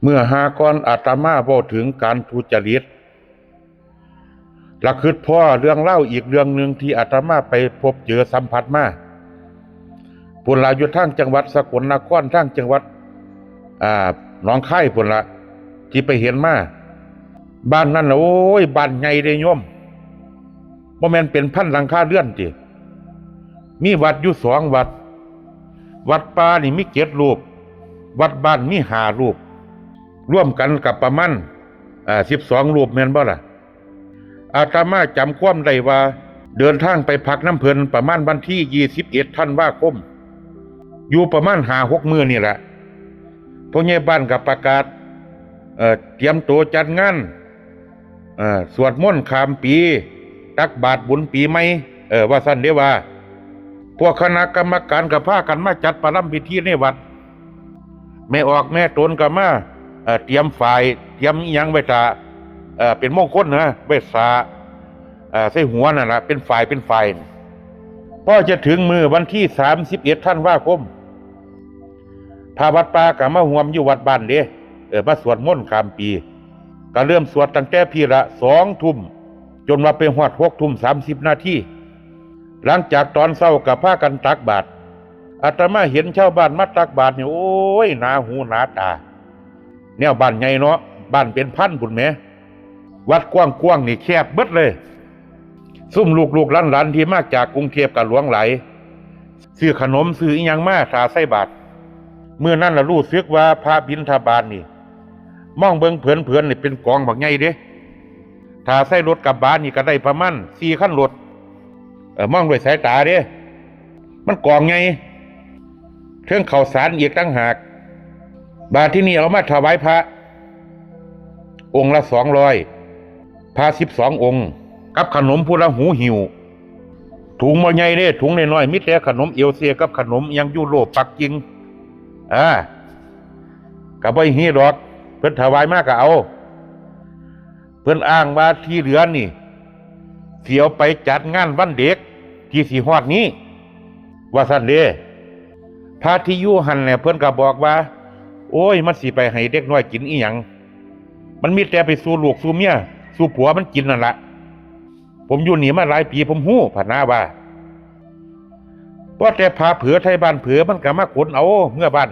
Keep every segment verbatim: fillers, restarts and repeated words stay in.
เมื่อหาก่อนอาตมาเว้าถึงการทุจริต ละคิดพ้อเรื่องเล่าอีกเรื่องหนึ่งที่อาตมาไปพบเจอสัมผัสมา พุ้นละอยู่ทางจังหวัดสกลนคร ทางจังหวัด อ่า หนองคายพุ้นละ ที่ไปเห็นมา บ้านนั่นน่ะ โอ้ย บ้านใหญ่เด้โยม บ่แม่นเป็นพันหลังคาเรือนติ มีวัดอยู่สองวัด วัดป่านี่มีเจ็ดรูป วัดบ้านมีห้ารูป รวมกันกับประมาณ อ่า สิบสองรูปแม่นบ่ล่ะ อาตมาจำความได้ว่า เดินทางไปพักนำเพิ่นประมาณวันที่ยี่สิบเอ็ดธันวาคม อยู่ประมาณห้าหกมื้อนี่แหละ พ่อใหญ่บ้านก็ประกาศ เอ่อ เตรียมตัวจัดงาน เอ่อ สวดมนต์ข้ามปี ตักบาตรบุญปีใหม่ เออ ว่าซั่นเด้ว่า พวกคณะกรรมการก็พากันมาจัดประลำพิธีในวัด แม่ออกแม่ตนก็มา เอ่อ เตรียมฝาย เตรียมอิหยังไว้ถ้า เอ่อ เป็นมงคลนะ ไว้สา เอ่อ ใส่หัวนั่นล่ะ เป็นฝายเป็นฝาย พอจะถึงมื้อวันที่สามสิบเอ็ดธันวาคม พระวัดป่าก็มาร่วมอยู่วัดบ้านเด้ เออ มาสวดมนต์ข้ามปี ก็เริ่มสวดตั้งแต่พี้ละสองทุ่ม จนว่าไปฮอดหกทุ่มสามสิบนาที หลังจากตอนเช้าก็พากันตักบาตร อาตมาเห็นชาวบ้านมาตักบาตรนี่ โอ้ย หนาหูหนาตา แนวบ้านใหญ่เนาะ บ้านเป็นพันพุ้นแหม วัดกว้างๆนี่แคบเบิดเลย ซุมลูกๆหลานๆที่มาจากกรุงเทพฯก็หลวงหลาย ซื้อขนมซื้ออิหยังมาถ้าใส่บาตร มื้อนั้นล่ะรู้สึกว่าพระบิณฑบาตนี่ มองเบิ่งเผินๆนี่เป็นกองบักใหญ่เด้ ถ้าใส่รถกระบะนี่ก็ได้ประมาณสี่คันรถ เออ มองด้วยสายตาเด้ มันกองใหญ่ เทิงข้าวสารอีกต่างหาก บาดที่นี่เอามาถวายพระ องค์ละสองร้อย พระสิบสององค์ กับขนมผู้ละหูหิ้ว ถุงบ่ใหญ่เด้ ถุงน้อยๆ มีแต่ขนมเอลเซียกับขนมอิหยังยูโรปปักกิ่ง อ่า ก็บ่ฮีดอก เพิ่นถวายมาก็เอา เพิ่นอ้างว่าที่เหลือนี่ สิเอาไปจัดงานวันเด็กที่สิฮอดนี้ ว่าซั่นเด้ พระที่อยู่หั่นแหละเพิ่นก็บอกว่า โอ้ย มันสิไปให้เด็กน้อยกินอีหยัง มันมีแต่ไปสู่ลูกสู่เมีย สู่ผัวมันกินนั่นละ ผมอยู่นี่มาหลายปีผมฮู้ พะนาว่า ว่าแต่พาเผลอไทบ้านเผลอมันก็มาขนเอาเมือบ้าน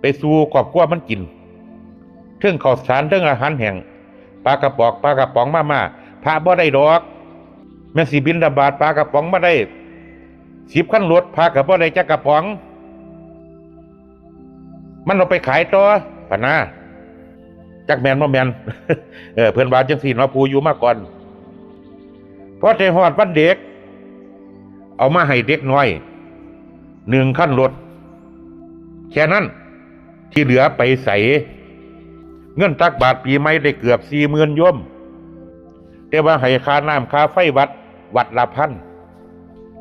ไปสู่ครอบครัวมันกิน เทิงข้าวสาร เทิงอาหารแห้ง ปลากระป๋อง ปลากระป๋องมาม่า พระบ่ได้ดอก แม่นสิบิณฑบาต ปลากระป๋องมาได้สิบคันรถ พระก็บ่ได้จักกระป๋อง มันเอาไปขายต่อ พะนา จักแม่นบ่แม่น เออ เพิ่นว่าจังซี่เนาะ ผู้อยู่มาก่อน พอแต่ฮอดวันเด็ก เอามาให้เด็กน้อย หนึ่งคันรถ แค่นั้น ที่เหลือไปไส เงินตักบาตรปีใหม่ได้เกือบสี่หมื่นโยม แต่ว่าให้ค่าน้ำค่าไฟวัด วัดละพัน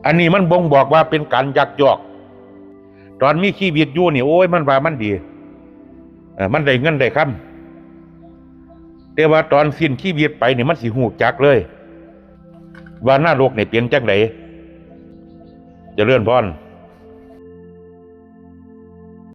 อันนี้มันบ่งบอกว่าเป็นการยักยอก ตอนมีชีวิตอยู่นี่ โอ้ย มันว่ามันดี เออ มันได้เงินได้คำ แต่ว่าตอนสิ้นชีวิตไปนี่มันสิฮู้จักเลย ว่านรกนี่เป็นจังได เจริญพร